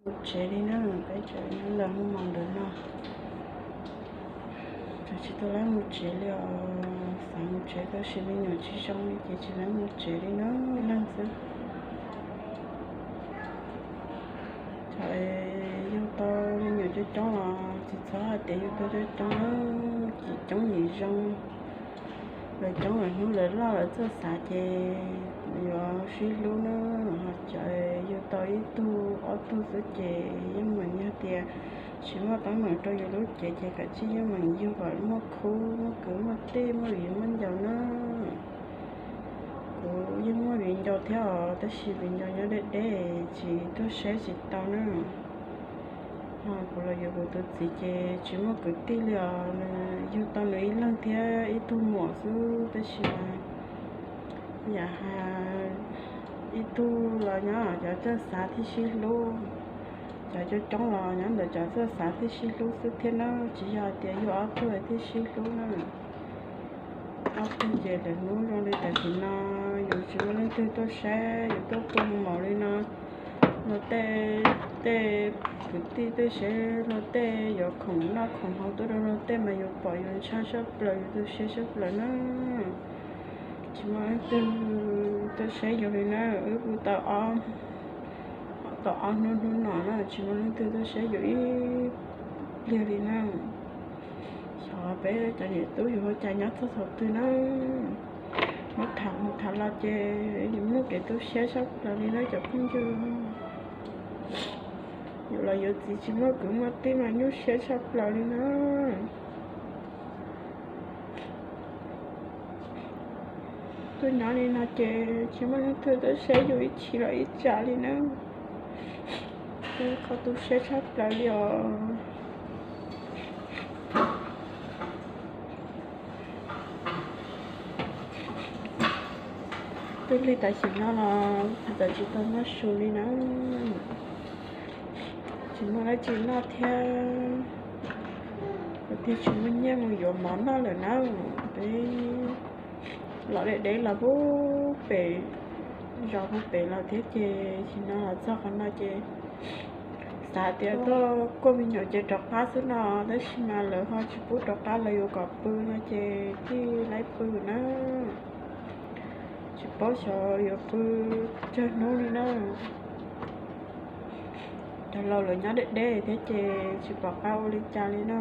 Mus tsev li na, peb tsev nyob ntawm hoob mos ntawm no. Tseem tsis tau lab mus tsev li os, xav mus tsev tab sis me nyuam tsis zoo li ces tsis lab mus tsev li na, ib leeg xwb. Thaum yug tau me nyuam coob coob los tsis txhob hais tias yug tau coob coob na, yim coob yim zoo. Lawv coob lawv hnub lawv loj lawv txawj xav ces yuav sib hlub na, ho cov yug tau ib tug ob tug xwb ces yeej meem yog tias tsis muaj teeb meem rau yus lub cev ces kav tsij yeej meem yug kom muaj khub muaj kwv muaj tij muaj viv muaj ncaus na. Kuv yeej muaj viv ncaus thiab os, tab sis viv ncaus nyob deb deb tsis tuaj saib tsis tau na. Ho kuv los yuav kuv tus txiv ces tsis muaj kwv tij li os, nws yug tau nws ib leeg thiab ib tug muam xwb tab sis mas yam hais ib tug los nyob cov txawj xav thiaj sib hlub, cov coob coob los nyob ntawm cov txawj xav thiaj sib hlub xwb thiab na, tsis yog tias yug ob tug thiaj sib hlub na. Ob tug ces lawv hnub zoo li tam sim no yus tsis muaj leej twg tuaj saib, yus tuaj pw mus maum li no, luag tej, tej kwv tij tej seb luag tej yuav khoom noj khoom haus tuaj rau luag tej mas yus pom yus ntshai sab plaws, yus tu siab sab plaws na. Tsis muaj leej twg tuaj saib yus li na, wb pw tau ob, tau ob hnub hnub no na tsis muaj leej twg tuaj saib yus ib pliag li na. Xyov peb cov niam tub yus ua cas nyob txog thaum twg na. Muab tham mus tham los ces yus muaj kev tu siab sab plaws li na cov phooj ywg. Yus los yuav txiv tsis muaj kwv muaj tij mas nyuaj siab sab plaws li na. Tuaj nyob li no ces tsis muaj leej twg tuaj saib yus ib chim los ib tsam li na. Qhov tu siab tshaj plaws li os. Twb lig tam sim no los txawm tsis tau noj su li na. Tsis muaj dab tsi noj thiab, kuv thiaj tsis muaj nyiaj mus yuav mov noj lawm na. Peb los deb deb los pub pem zos pub pem los thiab ces sim no los txog qhov no ces xav tias tuaj kuaj me nyuam ces rov qab xwb no, tab sis mas lawv ho tsis pub rov qab, lawv yuav kom pw no ces tij laib pw na. Tsis paub xyov yuav pw tsawg hnub li na. Cov laus lawv nyob deb deb thiab ces tsis pom qab ua li cas li na.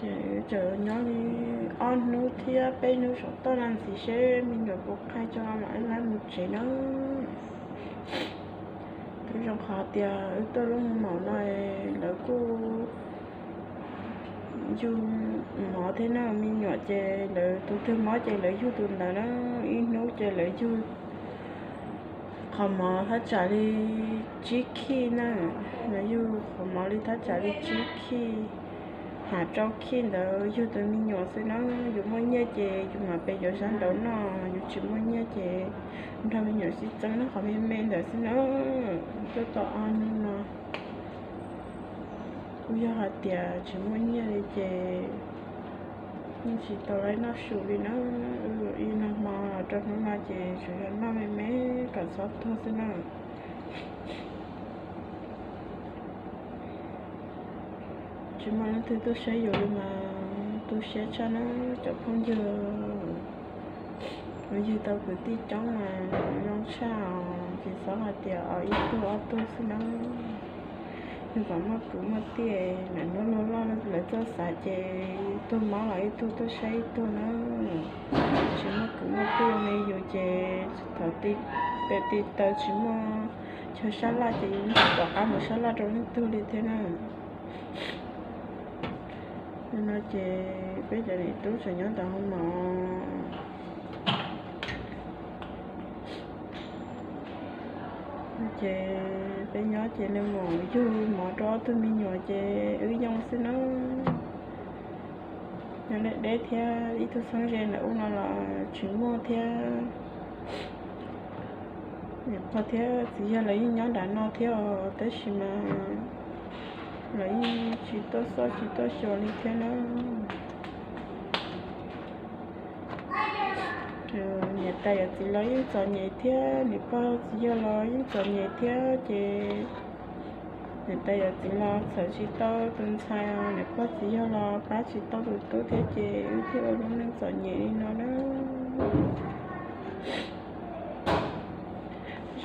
Ces tseem nyob li ob hnub thiab peb hnub saum toj no ntxiv seb me nyuam puas qhia tso mam li mus tsev na. Twb zoo qhov tias wb tuaj lub maum no lawv kuj yug mov thiab na, me nyuam ces lawv tus twg mob ces lawv yug tus ntawd na. Ib hnub ces lawv yug qhov mov thaj tsam li tsib khij na, lawv yug qhov mov li thaj tsam li tsib khij, ha rau khij ntawd yug tus me nyuam xwb na. Yus muaj nyiaj ces yus mam pem yuav sab nraud noj, yus tsis muaj nyiaj ces nrog me nyuam sib txeeb noj qhov me me ntawd xwb na. Tuaj tau ob hnub no kuj yog hais tias tsis muaj nyiaj li ces yeej tsis tau lab noj su li na. Ib nag hmo los rau hnub no ces tsuas yog noj me me kom txhob tuag xwb na. Tsis muaj leej twg tuaj saib yus li mas tu siab tshaj na cov phooj ywg. Yug tau kwv tij coob mas zoo tshaj os, tsis txhob hais tias ib tug ob tug xwb na. Yug kom muaj kwv muaj tij, lawv hnub loj loj lawv txawj xav ces ib tug mob los ib tug tuaj saib ib tug na. Tsis muaj kwv muaj tij li yus ces thaum pem ti taw tsis muaj chaw sab laj ces yus tsis pom qab mus sab laj rau leej twg li thiab na. Nim no ces peb cov niam tub tseem nyob ntawm hoob mos ces peb nyob ces nws mam yug mov rau ob tug me nyuam ces wb yoo xwb na. Nyob deb deb thiab ib tug txheeb ze ntawm ub no los tsis muaj thiab. Niam pog thiab txiv yawg lawv yeej nyob nram no thiab os, tab sis mas los yeej tsis tuaj xauj tsis tuaj xyuas li thiab na. Niam tais yawm txiv los yeej txom nyem thiab, niam pog txiv yawg los yeej txom nyem thiab ces niam tais yawm txiv los txhawm tsis tau tus ntxhais, niam pog txiv yawg los pab tsis tau tus tub thiab ces wb thiaj ua lub neej txom nyem li no na.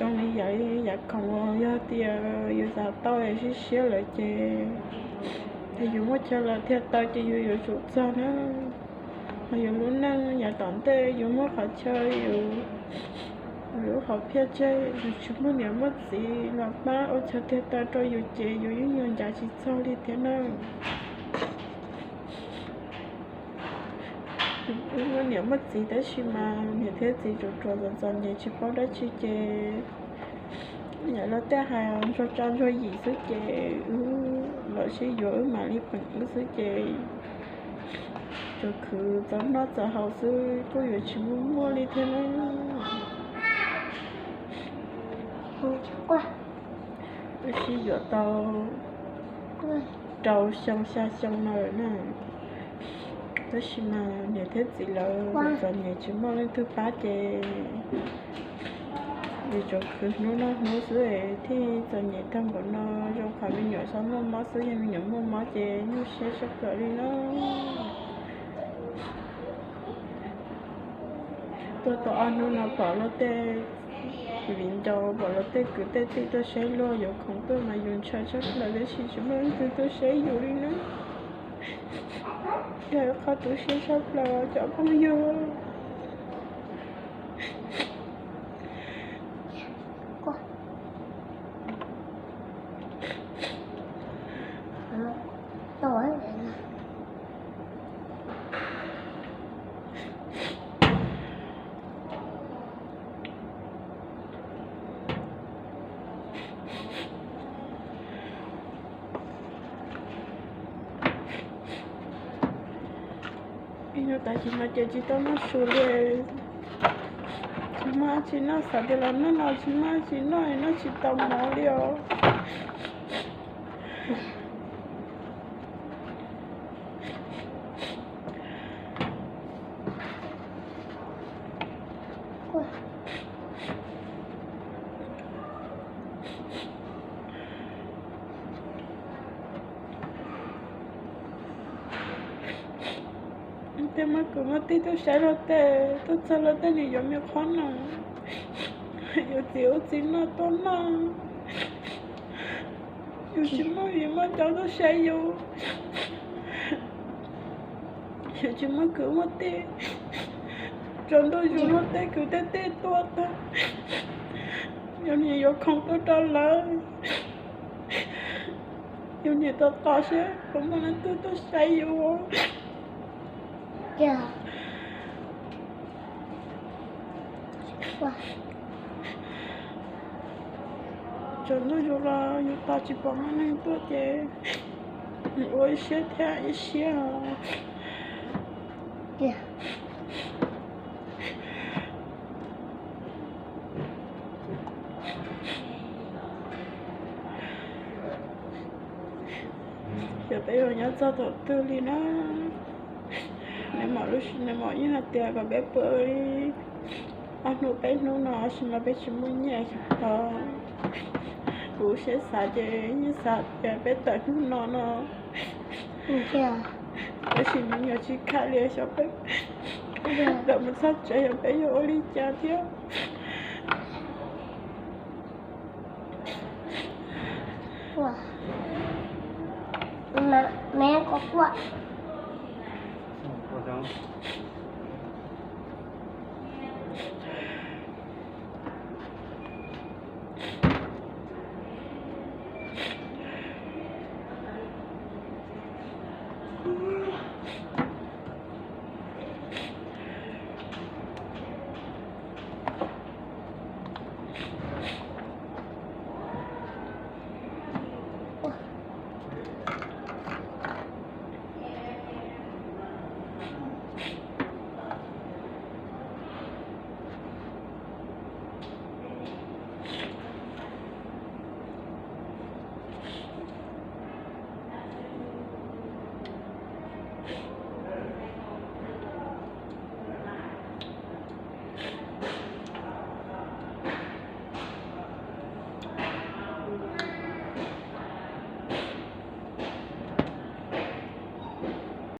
Zoo li yav, yav khoom uas yog tias yus xav tau siab siab lawm ces, ces yus muaj chaw los thiaj tau ces yus yuav tsum txog na. Ho yus lub neej yav tom ntej yus muab qhov chaw, yus lub hom phiaj tseg, yus tsis muaj niam muaj txiv los pab ua chaw thiaj tau rau yus ces yus yeej yuav ncav tsis txog li thiab na. Wb muaj niam muaj txiv tab sis mas niam thiab txiv ruam ruam txom txom nyem tsis paub dab tsi ces, yam luag tej hais ntsuag tsa ntsuag yim xwb ces wb los sib yuav wb mam li peem wb xwb ces, tsuas khwv txaus noj txaus haus xwb kuj yuav tsis muaj muaj li thiab na. Wb sib yuav tau rau xyoo xya xyoo no lawm na, tab sis mas niam thiab txiv lawv txom nyem tsis muaj leej twg pab ces, vim tsuas khwv hnub noj hnub xwb thiaj txom nyem tag npaum no. Zoo qhov me nyuam txhob muaj mob xwb, yog me nyuam muaj mob ces nyuaj siab tshaj plaws li na. Tuaj tau ob hnub no pom luag tej viv ncaus, pom luag tej kwv tej tij tuaj saib luag, yuav khoom tuaj mas yus ntshaw tshaj plaws tab sis tsis muaj leej twg tuaj saib yus li na. Yog qhov tu siab tshaj plaws cov phooj ywg. Ib hnub tas sim no ces tsis tau noj su li. Tsis muaj tsis noj, xav tias los noj no tsis muaj tsis noj, noj tsis tau mov li os. Tej muaj kwv muaj tij tuaj saib luag tej, tuaj txog luag tej nws yuav me qhob no, yuav txiv ub txiv no tuaj noj. Yus tsis muaj viv muaj cov tuaj saib yus, yus tsis muaj kwv muaj tij, tsaus ntuj yus muaj tej kwv tej tij tuaj tag, yus niam yuav khoom tuaj rau lawv, yus niam tos tos seb puas muaj leej twg tuaj saib yus. Tsaus ntuj yus los yus tos tsis pom muaj neeg tuaj ces ua ib siab thiab ib siab. Xyov peb yuav nyob txog thaum twg li na. Nws mam lub sij, nws mam yeej hais tias kom peb pw li ob hnub peb hnub no, tab sis mas peb tsis muaj nyiaj xyov. Kuv siab xav ces yeej xav tias peb tawm hnub no no, tab sis me nyuam tsis kam li, xyov peb tawm mus txog tsev xyov peb yuav ua li cas thiab.